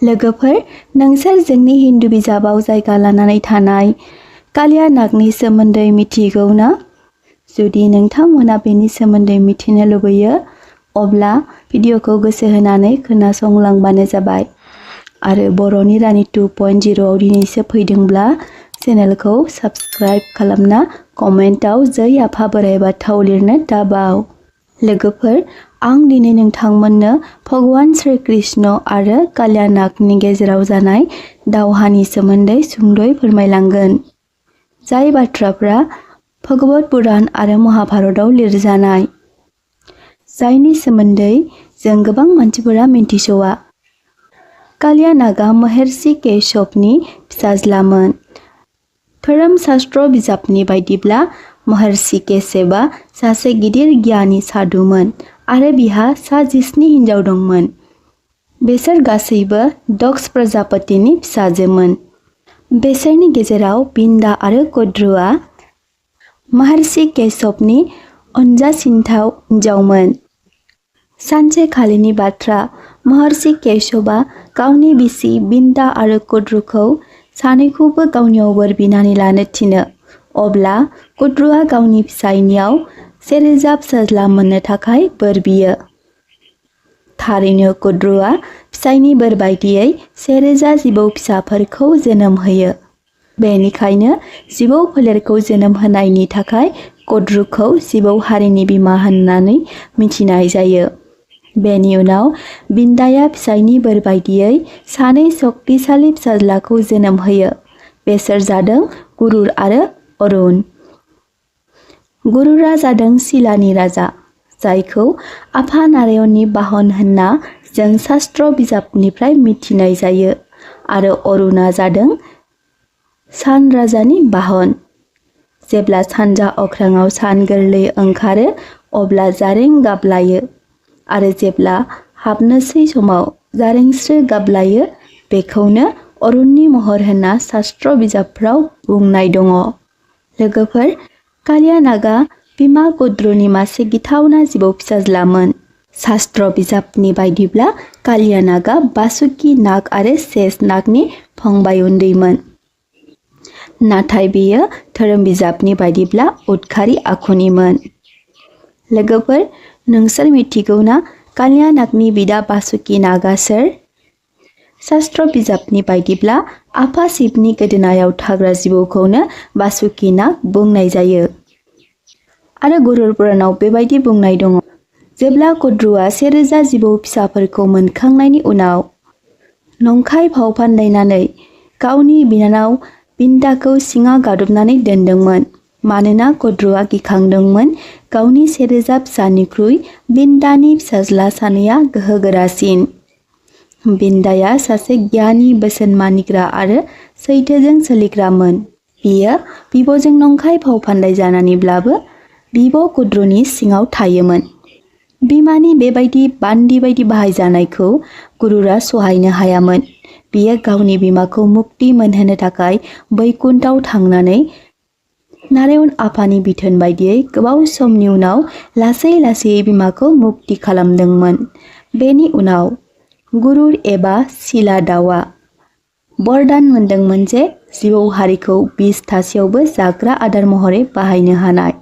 लोगोफोर, नोंसोर जोंनि हिन्दु बिजाबाव जायगा लानानै थानाय कालिया नागनि सोमोन्दै मिथिगौ ना? जुदि नोंथांमोना बेनि सोमोन्दै मिथिनो लुबैयो, अब्ला भिडिअखौ गोसो होनानै खोनासंलांबानो जाबाय। आरो बर'नि रानि 2.0 आव दिनैसो फैदोंब्ला चेनेलखौ साबस्क्राइब खालामना कमेन्टआव जै आफा बोराइ बाथौ लिरनो दाबाव। लोगोफोर, आं दिनै नोंथांमोननो भगवान श्री कृष्ण आरो कालिया नागनि गेजेराव जानाय दावहानि सोमोन्दै सुंद'यै फोरमायलांगोन, जाय बाथ्राफ्रा भगवत पुराण आरो महाभारतआव लिरजानाय, जायनि सोमोन्दै जों गोबां मानसिफोरा मिन्थिस'आ। कालिया नागा महर्षि केशवनि फिसाज्लामोन। धोरोमशास्त्र बिजाबनि बायदिब्ला महर्षि केशवआ सासे गिदिर गियानि साधुमोन आरो बिहा सा 19 हिनजाव दंमोन। बिसोर गासैबो दक्ष प्रजापतिनि फिसाजोमोन। बिसोरनि गेजेराव बिन्दा आरो कद्रुआ महर्षि केशवनि अनजासिनथाव हिनजावमोन। सानसेखालिनि बाथ्रा, महर्षि केशवआ गावनि बिसि बिन्दा आरो कद्रुखौ सानैखौबो गावनियाव बोर बिनानै लानो थिनो। अब्ला कद्रुआ गावनि फिसायनियाव 1000 फिसाज्ला मोननो थाखाय बोर बियो। थारैनो कद्रुआ फिसायनि बोर बायदियै 1000 जिबौ फिसाफोरखौ जोनोम होयो। बेनिखायनो जिबौ फोलेरखौ जोनोम होनायनि थाखाय कद्रुखौ जिबौ हारिनि बिमा होननानै मिथिनाय जायो। बेनि उनाव बिन्दाया फिसायनि बोर बायदियै सानै शक्तिशाली फिसाज्लाखौ जोनोम होयो। बिसोर जादों गुरुर आरो अरुण। गुरुरा जादों सिलानि राजा, जायखौ आफा नारायणनि बाहन होनना जों शास्त्र बिजाबनिफ्राय मिथिनाय जायो, आरो अरुणा जादों सान राजानि बाहन। जेब्ला सानजा अख्राङाव सान गोरलै ओंखारो अब्ला जारें गाब लायो, आरो जेब्ला हाबनोसै समाव जारेंस्रो गाब लायो, बेखौनो अरुणनि महर होनना शास्त्र बिजाबफ्राव बुंनाय दङ। लोगोफोर, कालिया नागा बिमा कद्रुनि मासे गिथावना जिबौ फिसाज्लामोन। शास्त्र बिजाबनि बायदिब्ला कालिया नागा बासुकि नाग आरो शेष नागनि फंबाय उन्दैमोन। नाथाय बेयो धोरोम बिजाबनि बायदिब्ला उदखारि आखुनिमोन। लोगोफोर, नोंसोर मिथिगौ ना कालिया नागनि बिदा बासुकि नागा सोर? शास्त्र बिजाबनि बायदिब्ला आफा शिबनि गोदोनायाव थाग्रा जिबौखौनो बासुकि नाग बुंनाय जायो। आरो गुरुर पुराणाव बेबायदि बुंनाय दङ, जेब्ला कद्रुआ 1000 जिबौ फिसाफोरखौ मोनखांनायनि उनाव नंखाय फाव फान्दायनानै गावनि बिनानाव बिन्दाखौ सिङाव गादबनानै दोनदोंमोन, मानोना कद्रुआ गिखांदोंमोन गावनि 1000 फिसानिख्रुइ बिन्दानि फिसाज्ला सानैया गोहोगोरासिन। बिन्दाया सासे गियानि, बोसोन मानिग्रा आरो सैथोजों सोलिग्रामोन। बियो बिब'जों नंखाय फाव फान्दाय जानानैब्लाबो बिब' कद्रुनि सिङाव थायोमोन। बिमानि बेबायदि बान्दि बायदि बाहायजानायखौ गुरुरा सहायनो हायामोन। बियो गावनि बिमाखौ मुक्ति मोनहोनो थाखाय बैकुन्ठआव थांनानै नारायण आफानि बिथोन बायदियै गोबाव समनि उनाव लासै लासै बिमाखौ मुक्ति खालामदोंमोन। बेनि उनाव गुरुर एबा सिला दाउआ बरदान मोनदोंमोन जे जिबौ हारिखौ बिस थासेयावबो जाग्रा आदार महरै बाहायनो हानाय।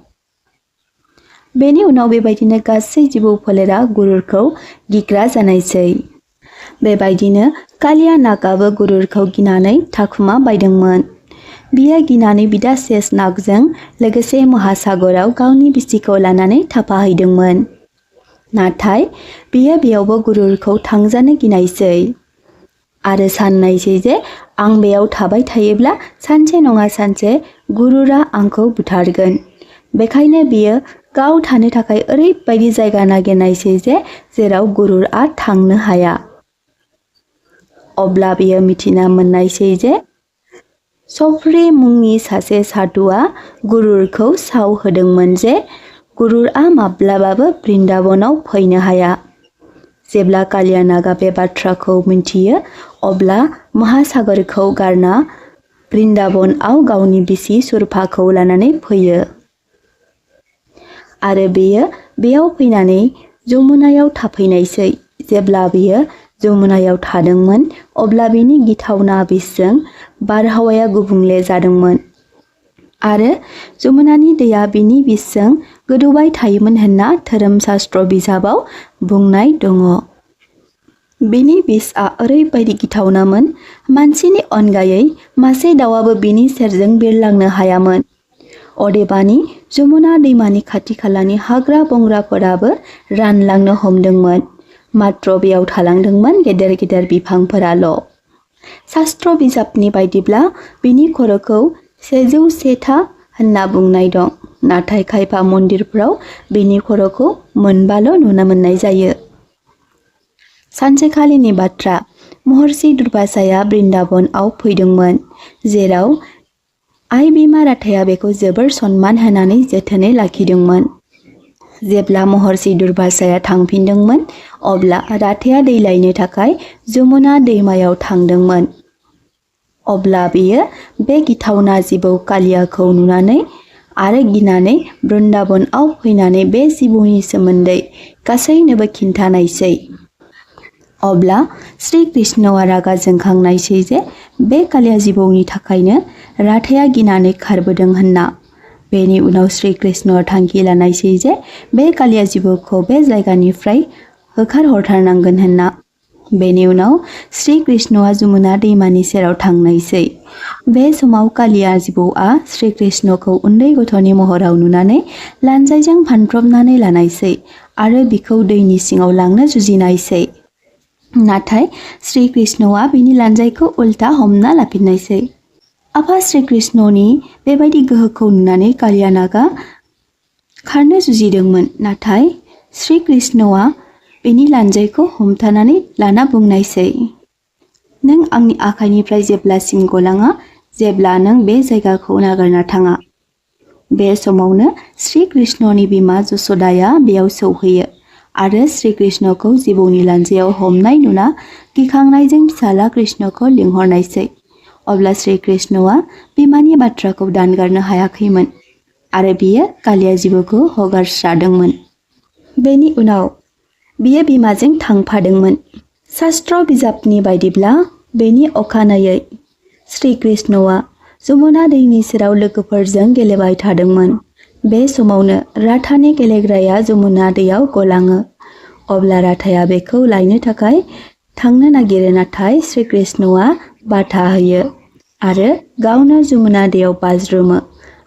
बेनि उनाव बेबायदिनो गासै जिबौ फोलेरा गुरुरखौ गिग्रा जानायसै। बेबायदिनो कालिया नागाबो गुरुरखौ गिनानै थाखुमा बायदोंमोन। बियो गिनानै बिदा शेष नागजों लोगोसे महासागराव गावनि बिसिखौ लानानै थाफाहैदोंमोन। नाथाय बियो बेयावबो गुरुरखौ थांजानो गिनायसै आरो साननायसै जे आं बेयाव थाबाय थायोब्ला सानसे नङा सानसे गुरुरा आंखौ बुथारगोन। बेखायनो बियो गाव थानो थाखाय ओरैबायदि जायगा नागिरनायसै जे जेराव गुरुरआ थांनो हाया। अब्ला बियो मिथिना मोननायसै जे सफ्री मुंनि सासे साधुआ गुरुरखौ साव होदोंमोन जे गुरुरआ माब्लाबाबो बृन्दाबनाव फैनो हाया। जेब्ला कालिया नागा बे बाथ्राखौ मिन्थियो, अब्ला महासागरखौ गारना बृन्दाबनआव गावनि बिसि सुरफाखौ लानानै फैयो। आरो बेयो बेयाव फैनानै जमुनायाव थाफैनायसै। जेब्ला बियो जमुनायाव थादोंमोन अब्ला बिनि गिथावना बिसजों बारहावाया गुबुंले जादोंमोन आरो जमुनानि दैया बिनि बिसजों गोदौबाय थायोमोन होनना धोरोम शास्त्र बिजाबाव बुंनाय दङ। बिनि बिसआ ओरैबायदि गिथावनामोन मानसिनि अनगायै मासे दाउआबो बिनि सेरजों बिरलांनो हायामोन। अदेबानि जमुना दैमानि खाथि खालानि हाग्रा बंग्राफोराबो रानलांनो हमदोंमोन। मात्र बेयाव थालांदोंमोन गेदेर गेदेर बिफांफोराल'। शास्त्र बिजाबनि बायदिब्ला बिनि खर'खौ 101था होनना बुंनाय दं, नाथाय खायफा मन्दिरफोराव बिनि खर'खौ मोनबाल' नुनो मोननाय जायो। सानसेखालिनि बाथ्रा, महर्षि दुर्वासाया बृन्दाबनआव फैदोंमोन, जेराव आइ बिमा राधाया बेखौ जोबोर सनमान होनानै जोथोनै लाखिदोंमोन। जेब्ला महर्षि दुर्वासाया थांफिनदोंमोन अब्ला राधाया दै लायनो थाखाय जमुना दैमायाव थांदोंमोन। अब्ला बियो बे गिथावना जिबौ कालियाखौ नुनानै आरो गिनानै बृन्दाबनआव फैनानै बे जिबौनि सोमोन्दै गासैनोबो खिन्थानायसै। अब्ला श्री कृष्णआ रागा जोंखांनायसै जे बे कालिया जिबौनि थाखायनो राधाया गिनानै खारबोदों होनना। बेनि उनाव श्री कृष्णआ थांखि लानायसै जे बे कालिया जिबौखौ बे जायगानिफ्राय होखारहरथारनांगोन होनना। बेनि उनाव श्री कृष्णआ जमुना दैमानि सेराव थांनायसै। बे समाव कालिया जिबौआ श्री कृष्णखौ उन्दै गथ'नि महराव नुनानै लानजायजों फानफ्रबनानै लानायसै आरो बिखौ दैनि सिङाव लांनो जुजिनायसै। नाथाय श्री कृष्णआ बिनि लानजायखौ उल्था हमना लाफिननायसै। आफा श्री कृष्णनि बेबायदि गोहोखौ नुनानै कालियानागा खारनो जुजिदोंमोन, नाथाय श्री कृष्णआ बिनि लानजायखौ हमथानानै लाना बुंनायसै, नों आंनि आखाइनिफ्राय जेब्लासिम गलाङा जेब्ला नों बे जायगाखौ नागारना थाङा। बे समावनो श्री कृष्णनि बिमा जसोदाया बेयाव सौहैयो आरो श्री कृष्णखौ जिबौनि लानजायाव हमनाय नुना गिखांनायजों फिसाला कृष्णखौ लिंहरनायसै। अब्ला श्री कृष्णआ बिमानि बाथ्राखौ दानगारनो हायाखैमोन आरो बियो कालिया जिबौखौ हगारस्रादोंमोन। बेनि उनाव बियो बिमाजों थांफादोंमोन। शास्त्र बिजाबनि बायदिब्ला बेनि अखानायै श्री कृष्णआ जमुना दैनि सेराव लोगोफोरजों गेलेबाय थादोंमोन। बे समावनो राधानि गेलेग्राया जमुना दैयाव गलाङो। अब्ला राधाया बेखौ लायनो थाखाय थांनो नागिरो, नाथाय श्री कृष्णआ बाधा होयो आरो गावनो जमुना दैयाव बाज्रुमो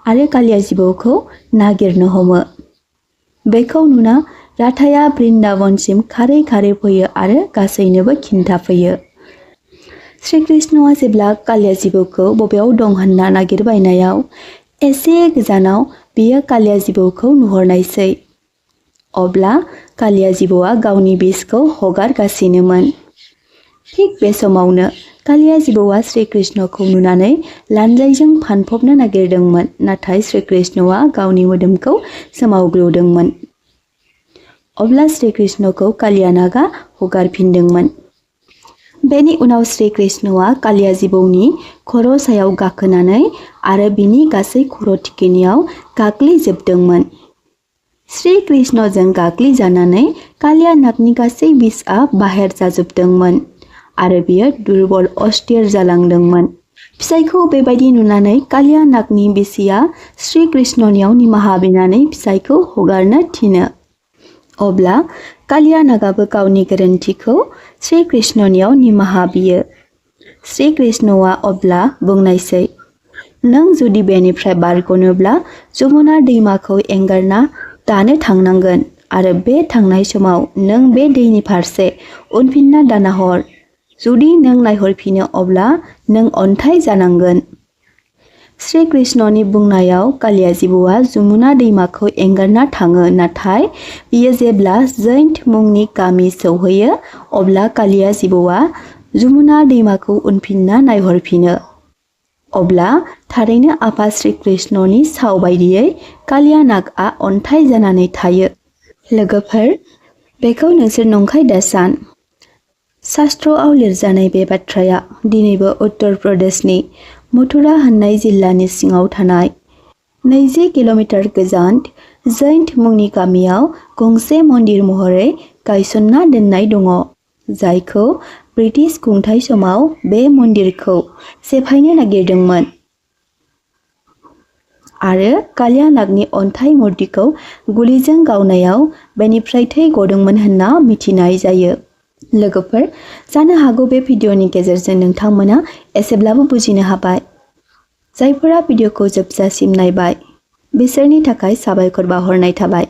आरो कालिया जिबौखौ नागिरनो हमो। बेखौ नुना राधाया बृन्दाबनसिम खारै खारै फैयो आरो गासैनोबो खिन्थाफैयो। श्री कृष्णआ जेब्ला कालिया जिबौखौ बबेयाव दं होनना नागिरबायनायाव एसे गोजानाव बियो कालिया जिबौखौ नुहरनायसै। अब्ला कालिया जिबौआ गावनि बिसखौ हगारगासिनोमोन। थिग बे समावनो कालिया जिबौआ श्री कृष्णखौ नुनानै लानजायजों फानफबनो नागिरदोंमोन, नाथाय श्री कृष्णआ गावनि मोदोमखौ सोमावग्लुंदोंमोन। अब्ला श्री कृष्णखौ कालियानागा हगारफिनदोंमोन। बेनि उनाव श्री कृष्णआ कालिया जिबौनि खर' सायाव गाखोनानै आरो बिनि गासै खर' थिखिनियाव गाग्लिजोबदोंमोन। श्री कृष्णजों गाग्लिजानानै कालियानागनि गासै बिसआ बाहेर जाजोबदोंमोन आरो बियो दुरबल अस्थिर जालांदोंमोन। फिसायखौ बेबायदि नुनानै कालियानागनि बिसिया श्री कृष्णनियाव निमाहा बिनानै फिसायखौ हगारनो थिनो। अब्ला कालियानागाबो गावनि गोरोन्थिखौ श्री कृष्णनियाव निमाहा बियो। श्री कृष्णआ अब्ला बुंनायसै, नों जुदि बेनिफ्राय बारग'नोब्ला जमुना दैमाखौ एंगारना दानो थांनांगोन आरो बे थांनाय समाव नों बे दैनि फारसे उनफिनना दानाहर। जुदि नों नायहरफिनो अब्ला नों अन्थाइ जानांगोन। श्री कृष्णनि बुंनायाव कालिया जिबौआ जमुना दैमाखौ एंगारना थाङो, नाथाय बियो जेब्ला जैन्त मुंनि गामि सौहैयो अब्ला कालिया जिबौआ जमुना दैमाखौ उनफिनना नायहरफिनो। अब्ला थारैनो आफा श्री कृष्णनि साव बायदियै कालियानागआ अन्थाइ जानानै थायो। लोगोफोर, बेखौ नोंसोर नंखाय दासान। शास्त्रआव लिरजानाय बे बाथ्राया दिनैबो उत्तर प्रदेशनि मथुरा होननाय जिल्लानि सिङाव थानाय 20 किल'मिटार गोजान जैन्त मुंनि गामियाव गंसे मन्दिर महरै गायसनना दोननाय दङ, जायखौ ब्रिटिश खुंथाय समाव बे मन्दिरखौ सेफायनो नागिरदोंमोन आरो कालियानागनि अन्थाइ मुर्तिखौ गुलिजों गावनायाव बेनिफ्राय थै गदोंमोन होनना मिथिनाय जायो। लोगोफोर, जानो हागौ बे भिडिअनि गेजेरजों नोंथांमोना एसेब्लाबो बुजिनो हाबाय। जायफोरा भिडिअखौ जोबजासिम नायबाय बिसोरनि थाखाय साबायखर बावहरनाय थाबाय।